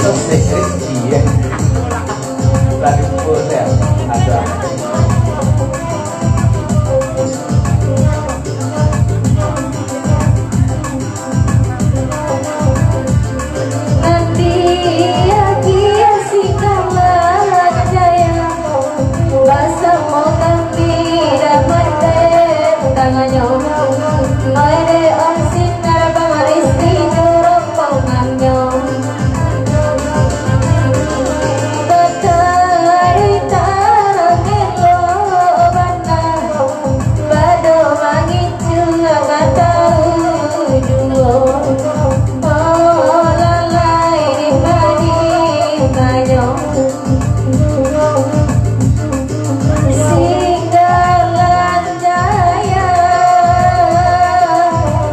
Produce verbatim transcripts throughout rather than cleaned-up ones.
Skripsi, ya. Tadi pun, ya, ada. Nanti akhir singkatlah jaya, basamo kami dan manteh tanganyo. Oi dek, oi sinar, bang Rizky jo rombongannyo. Matahari tarang elok bana, pado mangincuang mataujuo. Oh, lalai di madinanyo. Singgalan jaya,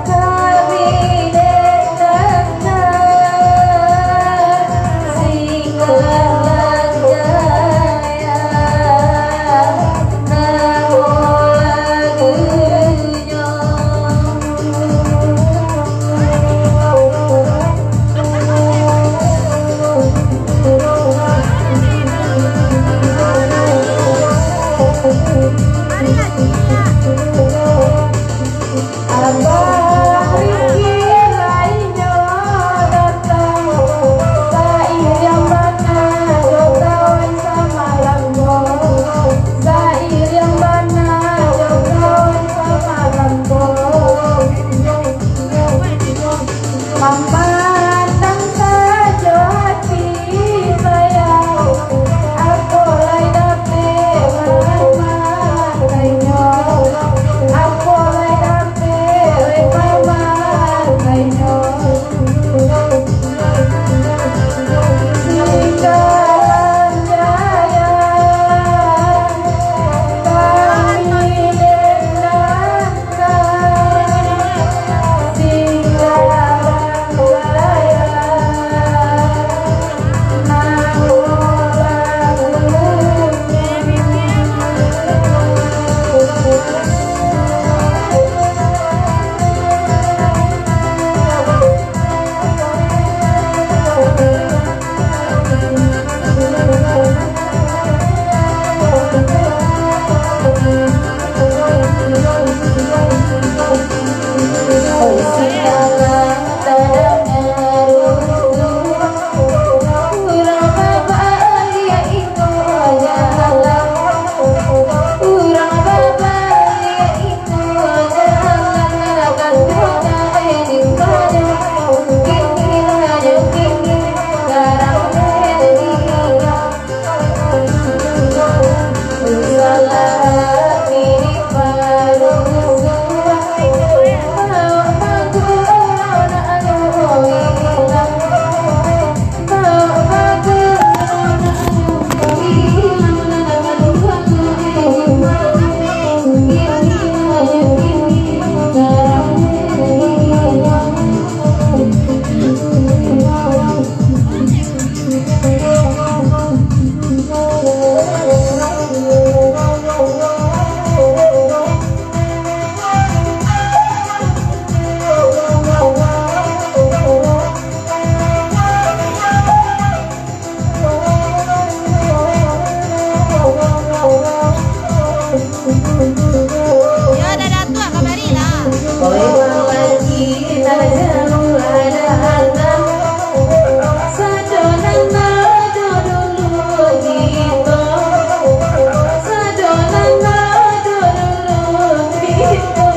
kami dek Nanda. Singgalan jaya, namo lagunyo. Abang Riki lainyo datang, sairiang bana jo kawan samalam ko, sairiang bana jo kawan samalam ko. Mamandang sajo hati sayang, ako lai dapek mamakainyo, ako lai dapek mamakainyo. Singgalan jaya, kami dek Nanda. Yo, dah Datuak, kamari lah. Oi, lalaki nan jauah datang, sado nan ado dulu kito, sado nan ado dulu kito,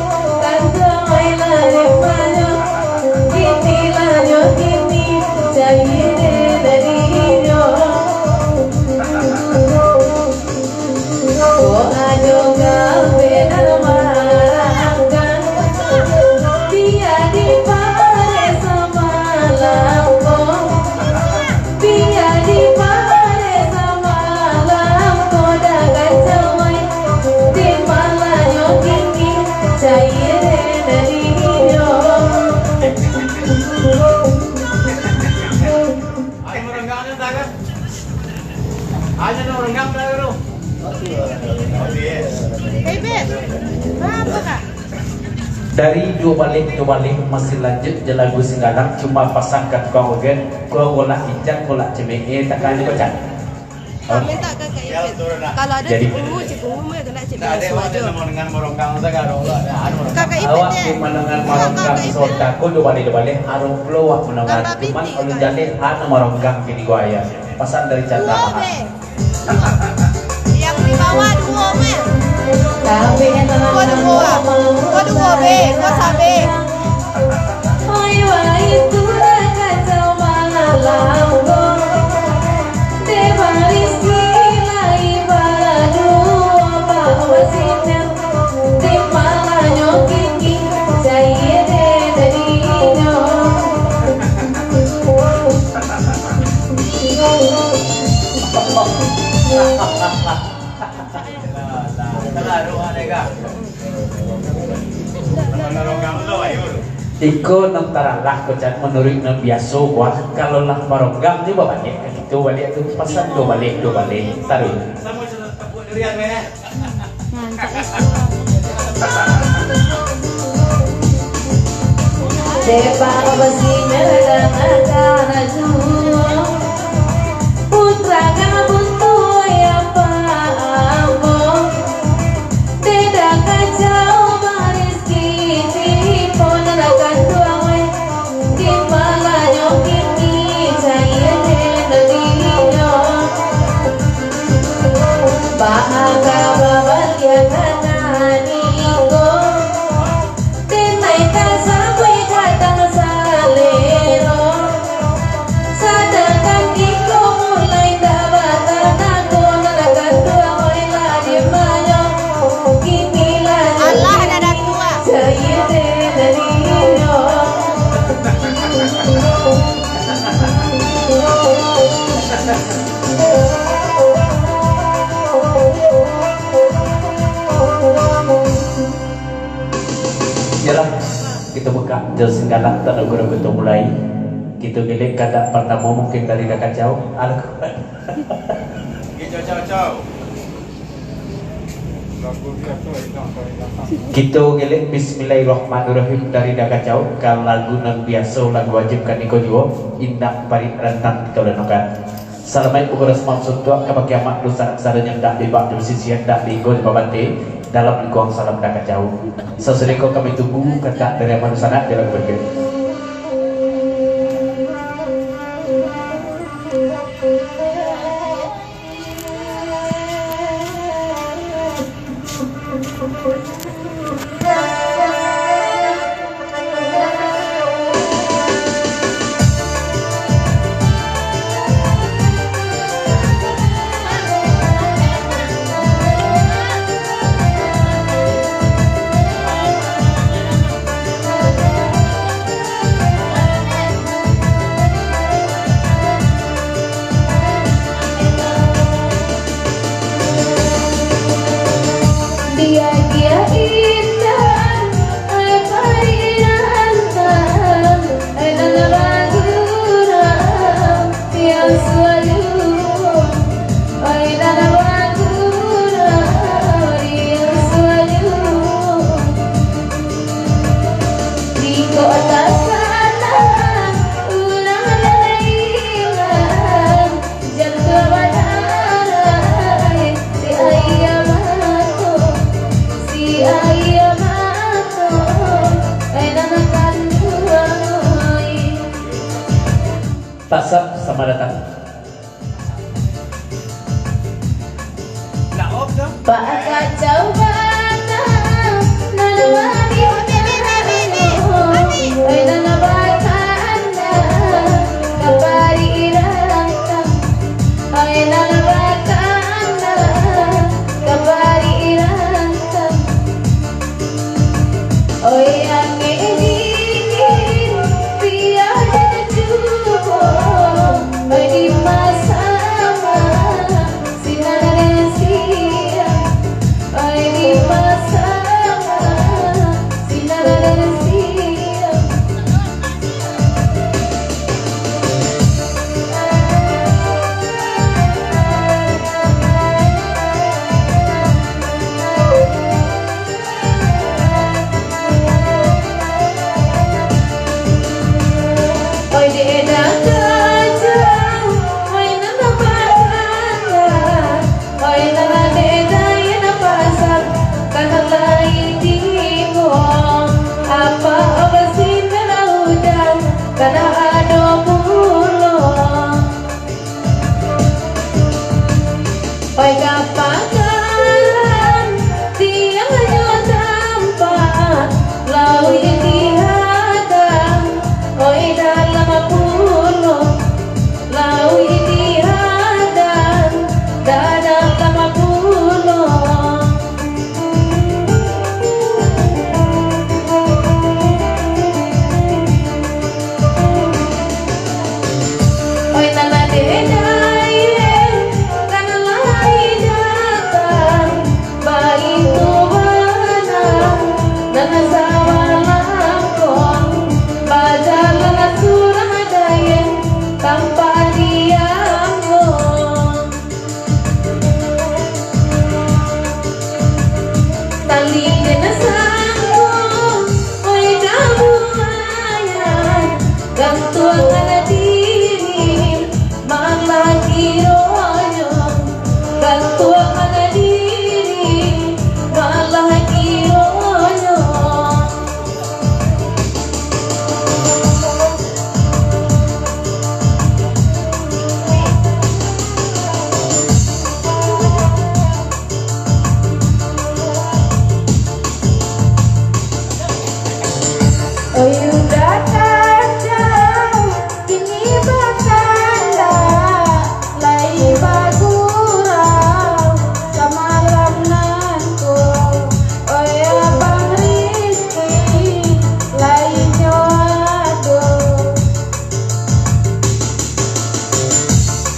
kan damai lah lemanyo, kini lah nyo kini, cari dek dek inyo. Ko ajo ka beda marangkang, bia diparek samalam ko, bia diparek samalam ko, dagan jawai di malanyo kini, cair dari inyo. Ayo, merenggang ni, tangan. Ayo, no, merenggang, tangan, no. Hey, babe. Apa, Kak? Dari duo baleh, duo baleh, masih lanjut je lagu Singgalang, cuma pasan ka tukang ogen, ko golak ijang, golak cemee, takah ni kocak. Kami tak ke K I P. Kalau ada Jadi, Cikgu Umu, Cikgu Umu yang kena Cikgu Umu sajo. Kakak Ipin Awak je. Di manangan maronggang sodako duo baleh, duo baleh, arok pulo awak manangan. Cuman ulun jaleh hana maronggang kini ko ayah. Pasan dari Chandra Mahal. Yang di bawah duo mah. Ko duo, ko duo be, ko sabe. Iko nan taralah ko, Chan, manuruik nan biaso, wah, kalau lah maronggang tu babaliak ka kito baliak tu, pasan duo baleh, duo baleh, taruih. Mantap, eh. Dek baba sinyal dan akan juo, putra ka buntu ya pa ambo. Dek dah kacau barizki, tipo nan akan juo, weh. Di malanyo kini cayie den dadinyo. Baa ka babaliak ka niko? Denai ka sampai datang salero. Sadangkan iko mulai ndak batanago, nan akan tuo mulai lah di mayo. Kini lah Alah, dah, dah tua. Cayie den dadinyo. Yolah, kito bukak jo Singgalang, tando kuro kito mulai. Kito gelek kandak partamo mungkin dari Dah Kacau. Alah. Oke, cau, cau, cau. Kito gelek Bismillahirrahmanirrahim dari Dah Kacau, ka lagu nan biaso, lagu wajib kaniko juo, Indak Parik Rantang kito lenokan. Salamaik bagoras malam suntuak kabake amak dunsanak sadonyo, ndak dibak di basisian, ndak diinggo di babante, dalam lingkuang salam Dah Kacau. Sasudah ko kami tunggu kandak dari amak dunsanak jo lagu barikutnyo. Dia, dia indah, ai parik rantang, ai nan bagurau, yang sualu, ai nan bagurau, yang sualu. Di kota sana, urang lalai ilang, Jan tua badarai, si aia mato, si aia mato, ai nan akan tuai. Tasab sama datang. Nak off tu? Pakacau bana, nan wani, ai nan batanda, ka parik rantang. Ai nan batanda, ka parik rantang. Oi, angin dingin, piah dan juo, oi, di masa sinan sia, oi, di masa sinan sia.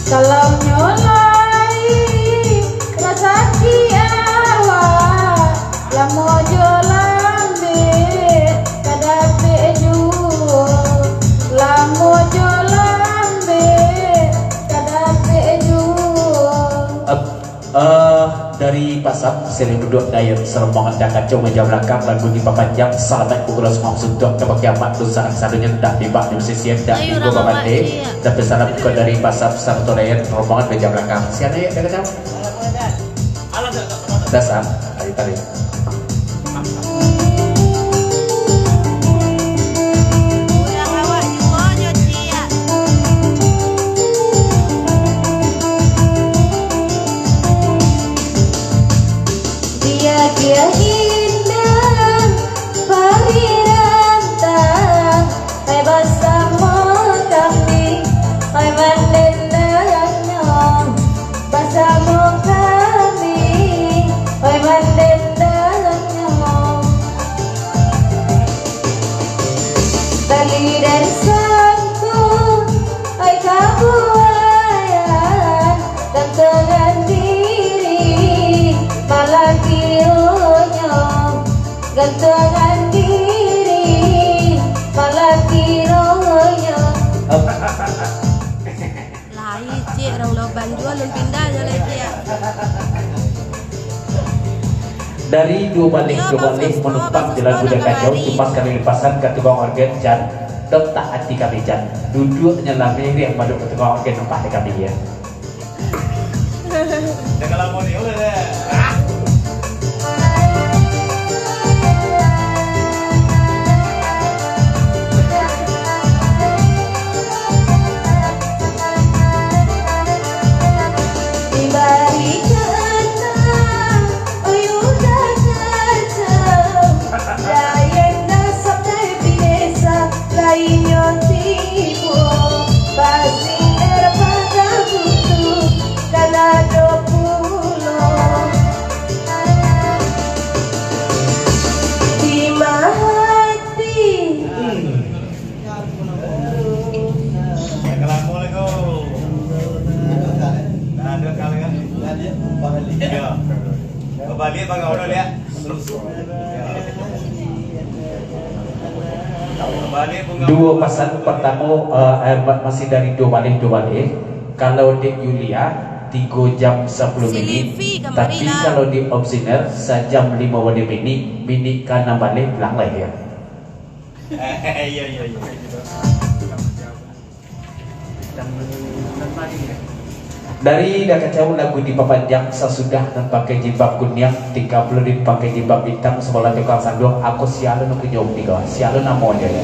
Kalau nyo lai rasaki awak, lamo jo lambek ka dapek juo, lamo jo lambek ka dapek juo. Ap-, eh, dari Pasap, silakan duduak, Dayat, sarato mangadakan jo meja balakang, lagu dipapanjang, salamaik pukul samalam suntuang, ka bakiamat dosa nan sadonyo, ndak dibak di musisi, ndak Ayo, dinggo urang babande, awak, iya. Tapi salam ko dari Pasap sarato Dayat, rombongan meja balakang. Sian, ayo, dah kacau. Dasar, ayo, tarik. Urang awak juo nyo ciek. Diagiah indak pari rantang, ai basamo kami, ai mandendangnyo, basamo kami, ai mandendangnyo. Tali den sangko, ai kabuayan, gantuangan diri, malah kironyo, gantuangan diri, malah kironyo. Lai, ciek, urang Loban juo nan pindah nyo lai, ciek. Dari duo baleh, duo baleh, manumpang jalan Budak Kacau, Cimas kami limpahkan ka tukang orgen, Jan. Dontak ati kami, Jan. Duduaknyo lah miriang manumpang ka tukang orgen, nampak dek kami, yo. Dah ka lamo ni, udah deh. Ati. Hmm. Dah ka lamo lai ko. Dah duo kali kan? Yo. Babaliak bagaul dulu, yo. Babaliak bunga. Duo pasan partamo, eh, eh, ma-, masih dari duo baleh, duo baleh. Kalau dek Yulia, tigo jam sapuluah minik. Tapi kalau di opsional, sajam limo baleh minik, minik ka anam baleh, pulang lai, yo. Iyo, iyo, iyo. Dari Dah Kacau lagu dipapanjang, sasudah nan pakai jilbab kuniang, tingga pulo di pakai jilbab itam, sabalah tukang sanduang, ako sia lo nan punyo tigo, sia lo namonyo, yo.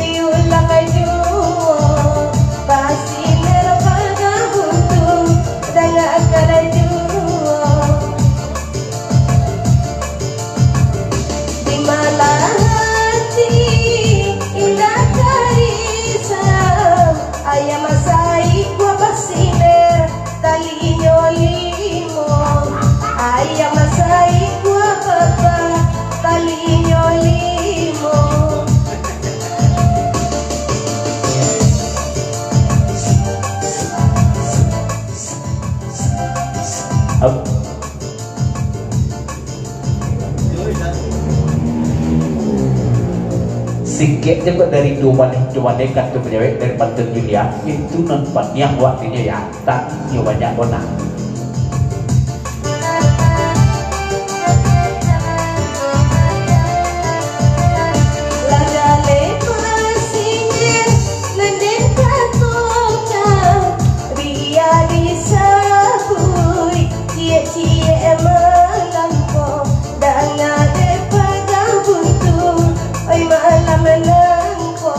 Diulang juo, basiler pagabuntu, dangakan juo. Di malam hati indak tarisau, ayam saikua basiler, talinyo limo. Ayam saikua bapa, talinyo limo. Sikik juo dari duo baleh, duo baleh kato bajawek dari pantun Yulia, itu nan paniang waktunyo, yo. Tapi iyo banyak bonang. Lah jaleh pasinyir nan den katokan, bia disabuik ciek-ciek malam ko, danga dek pagabuntu, oi malam nan ko.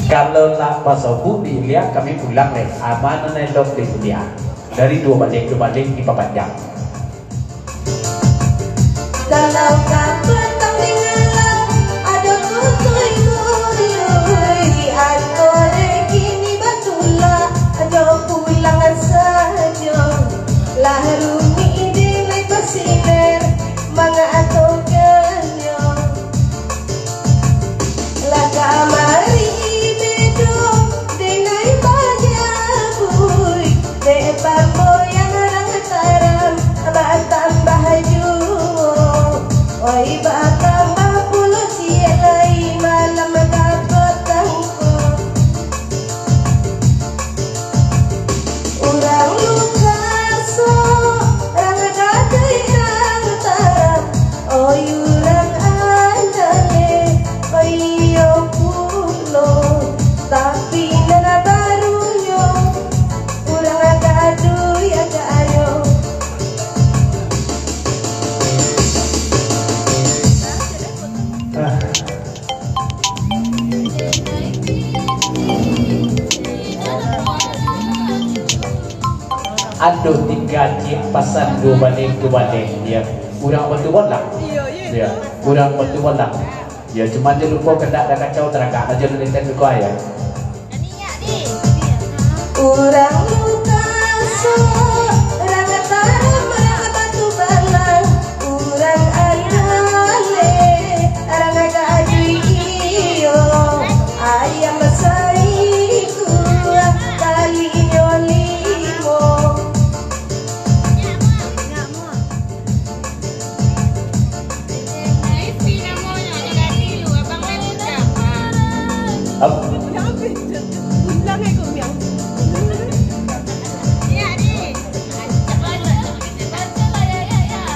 Kalau lah basobok di Yulia, kami pulang lai. Aman nan elok di Yulia. Dari duo baleh, duo baleh dipapanjang. Ado tigo ciek pasan duo baleh, duo baleh, ya. Urang Batu Bolang. Iyo, iyo. Ya, urang Batu Bolang. Ya, cuma jo lupo kandak ka kacau taragak ajo nan intan duko, ya. Urang Lukaso, urang Taram, urang Batu Bolang, urang Andaleh, urang Gaduih iyo, ayam saikua, kalinyo limo. Ap-,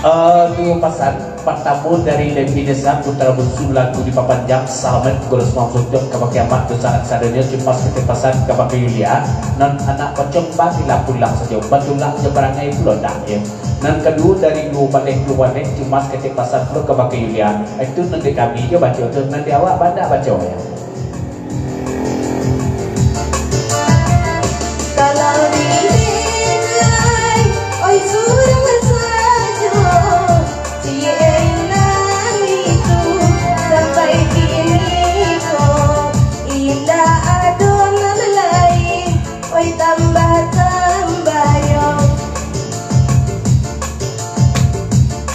eh, duo pasan. Partamo dari Levi Desa, Putra Bungsu, lagu dipapanjang, salamet, golos mangsutuak kabake amak dosa sadonyo, cumas katipasan kabake Yulia, nan anak pocong, balilah pulang sajo, batulak jo parangai pulo ndak, yo. Nan kaduo dari duo baleh, duo baleh, cumas katipasan pulo kabake Yulia, itu nan di kami jo baco tu, nan di awak banyak baco, yo. Kalau didengai, oi surang sajo, ciek nan itu, sampai kini ko, indak ado nan lain, oi tambah-tambahnyo.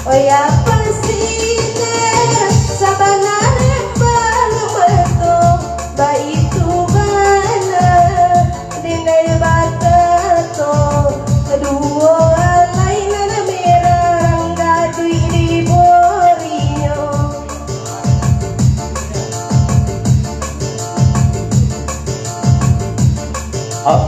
Oi apa sih, sabananyo balun batua, baitu bana, denai bakato, duo alai nan merah, rang gaduih diborinyo. Ah.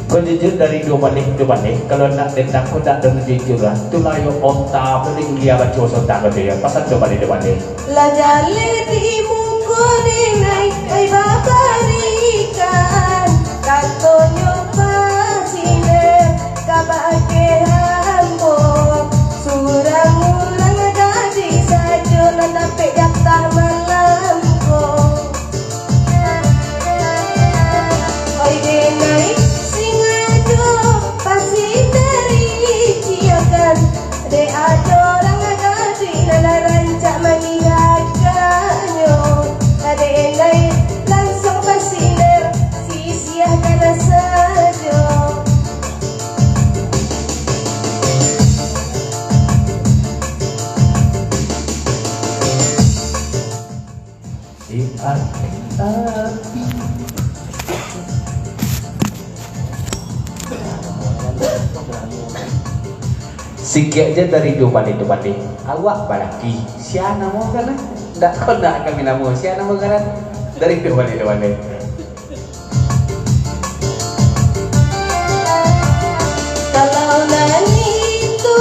Ko jujur dari duo baleh, duo baleh, kalau nak dendam ko dak ado jujur lah. Tu lah yo onta, paling dia baco sontak ko tu yo. Pasan duo baleh, duo baleh. Lah jaleh di muko denai, ai babarikan, katonyo pasinen, kabake ambo, surang urang gadih sajo nan dapek jatah malam ko. Oi denai, singajo pasinen diciakan, dek ado urang gadih nan rancak maningakannyo. Denai, langsuang pasinen, sisiahkan sajo. Di ati-ati. Sikik aja dari duo baleh, duo baleh. Awak balaki. Sia namo kan? Ndak ko ndak kami namo. Sia namo kan? Dari duo baleh, duo baleh. Kalau nan itu,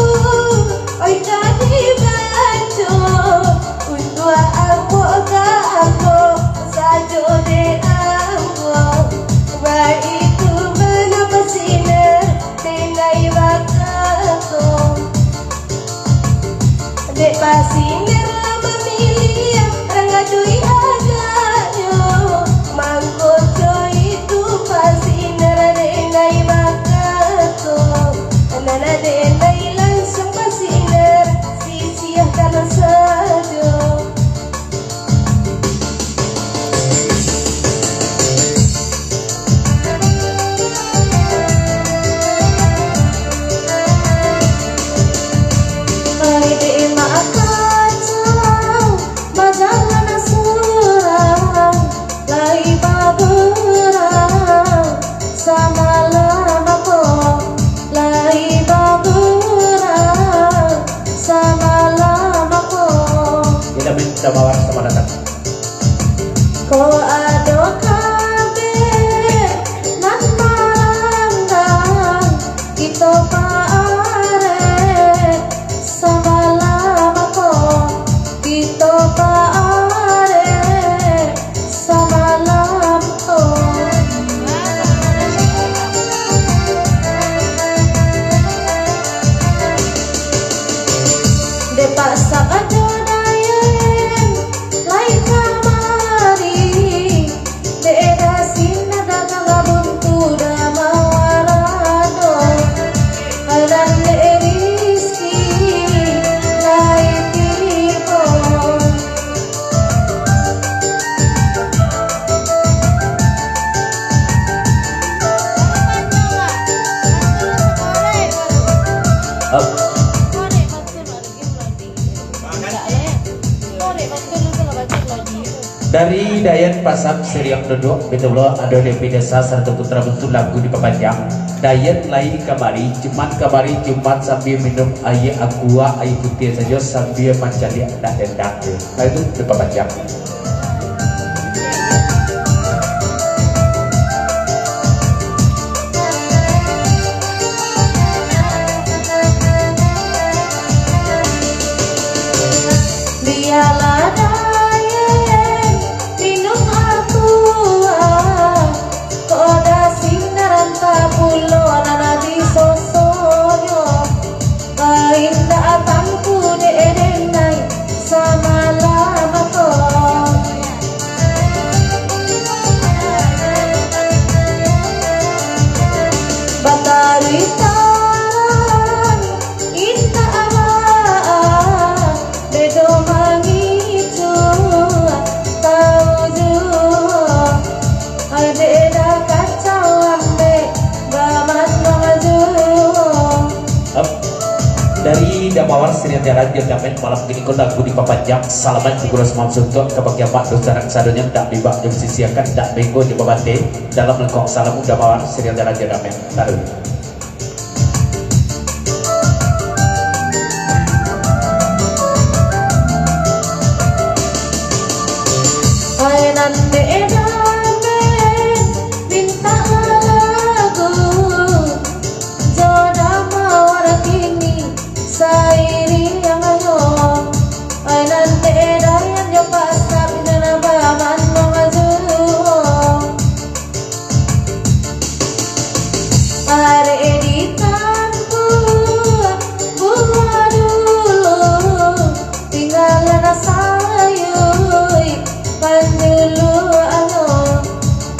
oi, ka dibaco, untuak ambo ka ambo sajo dek ambo, baitu bana pasinen denai bakato. Dek pasinen lah mamiliah, rang gaduih agaknyo, mangko co itu pasinen denai bakato, nan denai langsuang pasinen sisiahkan sajo. Lai dek makacau, bajalan surang, lai baburang samalam ko, lai baburang samalam ko. Kita minta mawar sama datang. Ko ado kabek nan marandang, kito paarek samalam ko, kito paarek samalam ko. Dek paksa ajo dayo Dari Dayan Pasang Siriang Dodok, betul lo ado Devi Desa sarato Putra Buntu lagu dipapanjang. Dayan lai kamari, Jumat kamari, Jumat sambia minum aia aqua, aia putiah sajo sambia mancaliak anak dendang tu. Lagu dipapanjang. Bialah Dayan minum aqua, kok dasing nan rantah pulo nan disosonyo. Indak atangku dek denai samalam ko. Bataruih tarang indak abah, bedo mangicuah tau juo. Ai dek dah kacau ambek baman maju. Ap. Dari Damawar Sirian Jalan Jam Damen, malam kini ko lagu dipapanjang. Salaman dikuras maaf suntuak ka bagian mak dosa nan sadonyo, dak bibak jo basisiakan, dak benggo jo babate. Dalam lengkong salam Damawar Sirian Jalan Jam Damen. Taruih. Ai nan dek damen mintak lagu, jo Damawar kini sairiang ayo. Ai nan dek Dayan jo Pasang, nan baman maju. Arek di tangku buah dulu, tinggalan sayui panjulu ayo,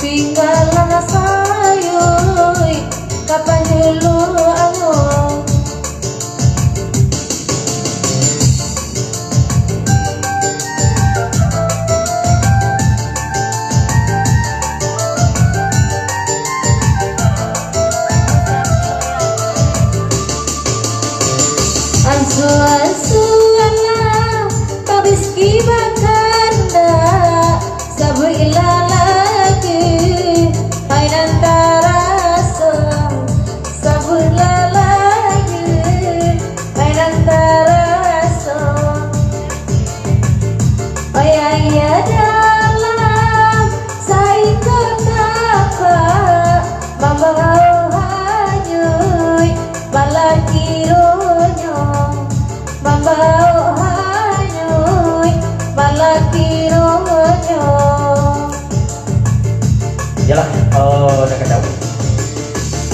tinggalan sayui ka panjulu ayo. Ansuan-suanlah Pak Rizky bakandak, sabuiklah lagu, hai nan taraso. Sabuiklah lagu, hai nan taraso. Oi, aia dalam saiko tapak, mambaok hanyuik, malah kironyo. Mambaok hanyuik, malah kironyo. Yalah, eh, dah kadang.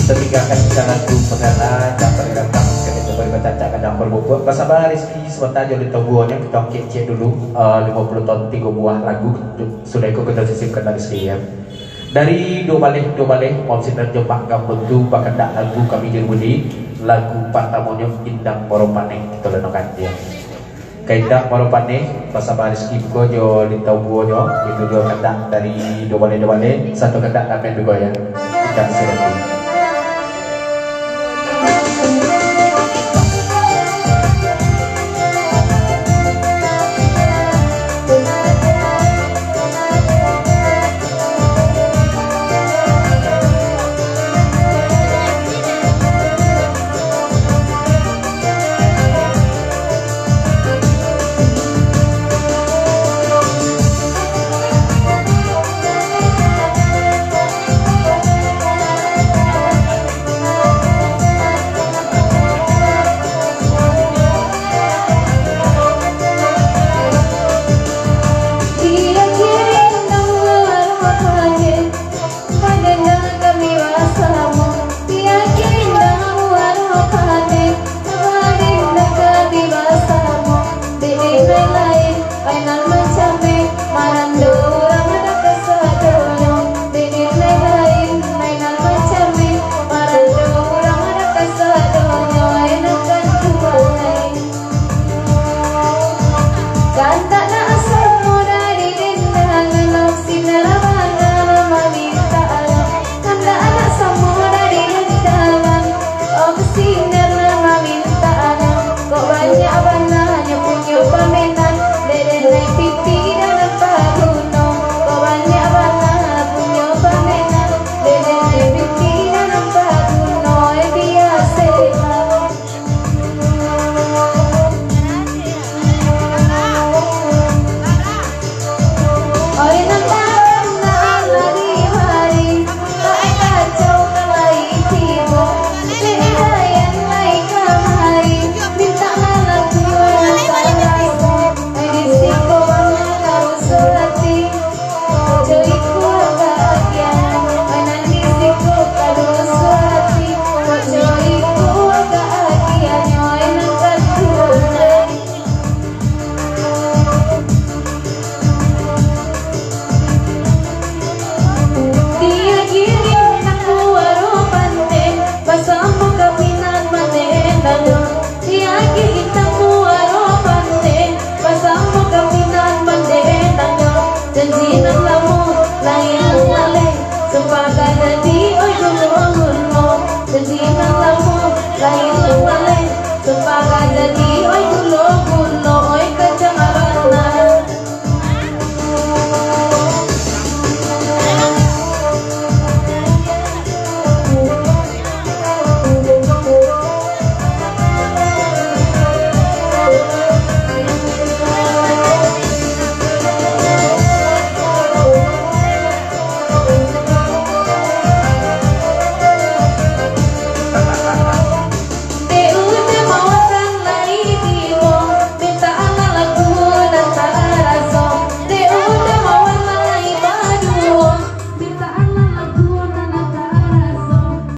Tatinggakan kita lagu pagana, dan pada datang, kita coba dibaca, kadang berbubuak. Basaba Rizky, sabanta jo Lintau Buonyo, kita kecek dulu, eh, limo puluah ton tigo buah lagu, sudah itu kita sisipkan dari sekian. Dari Duo Baleh, Duo Baleh, Muhammad Sinar Jombang Gambut tu, bakandak lagu Kami Juru Budi, lagu partamonyo Indang Baro Paneh, kita lenokan dia. Ka Indang Baro Paneh, basaba Rizky buko jo Lintau Buonyo, itu juo kandak dari Duo Baleh, Duo Baleh, satu kandak Damen buko ya. Indang Sirati.